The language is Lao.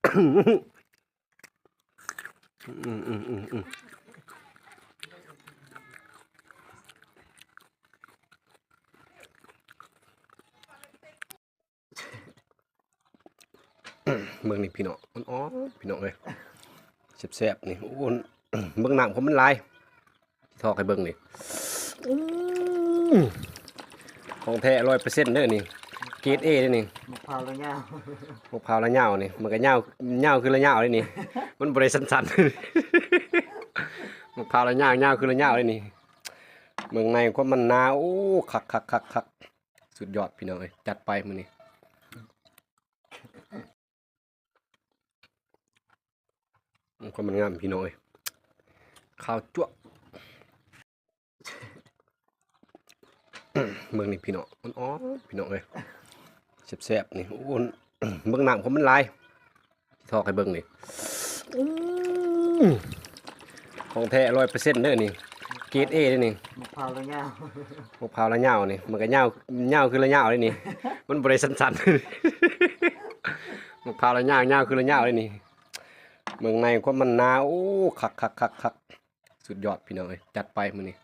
ອືມ ອືມ ອືມ ອືມ ເບິ່ງນີ້ພີ່ນ້ອງ ອ່ອນໆ ພີ່ນ້ອງເອີຍ ແຊບໆ ນີ້. ໂອ້ ເບິ່ງນ້ຳຂອງມັນຫຼາຍ ຊິຖອກໃຫ້ເບິ່ງນີ້. ອືມ ຂອງແທ້ ຮ້ອຍເປີເຊັນ ເດີນີ້ ເກຣດເອເດີນີ້. ໝາກພ້າວລະຍາວ ໝາກພ້າວລະຍາວນີ້ ມັນກະຍາວ ຍາວຄືລະຍາວເດ້ນີ້ ມັນບໍ່ໄດ້ສັ້ນໆ. ໝາກພ້າວລະຍາວ ຍາວຄືລະຍາວເດ້ນີ້. ເບິ່ງໃນຄວາມມັນໜາ ໂອ້ ຄັກໆໆໆ ສຸດຍອດພີ່ນ້ອງເອີຍ ຈັດໄປມື້ນີ້. ຄວາມມັນງາມພີ່ນ້ອງເອີຍ ຂາວຈັ້ວະ. ເບິ່ງນີ້ພີ່ນ້ອງ ອ່ອນໆ ພີ່ນ້ອງເອີຍ ແຊບໆ ນີ້. ໂອ້ ເບິ່ງນ້ຳຂອງມັນຫຼາຍ ຊິຖອກໃຫ້ເບິ່ງນີ້. ອືມ ຂອງແທ້ ຮ້ອຍເປີເຊັນ ເດີນີ້ ເກຣດເອເດ້ນີ້. ໝາກພ້າວລະຍາວ ໝາກພ້າວລະຍາວນີ້ ມັນກະຍາວ ຍາວຄືລະຍາວເດ້ນີ້ ມັນບໍ່ໄດ້ສັ້ນໆ. ໝາກພ້າວລະຍາວ ຍາວຄືລະຍາວເດ້ນີ້. ເບິ່ງໃນຄວາມມັນໜາ ໂອ້ ຄັກໆໆໆ ສຸດຍອດພີ່ນ້ອງເອີຍ ຈັດໄປມື້ນີ້.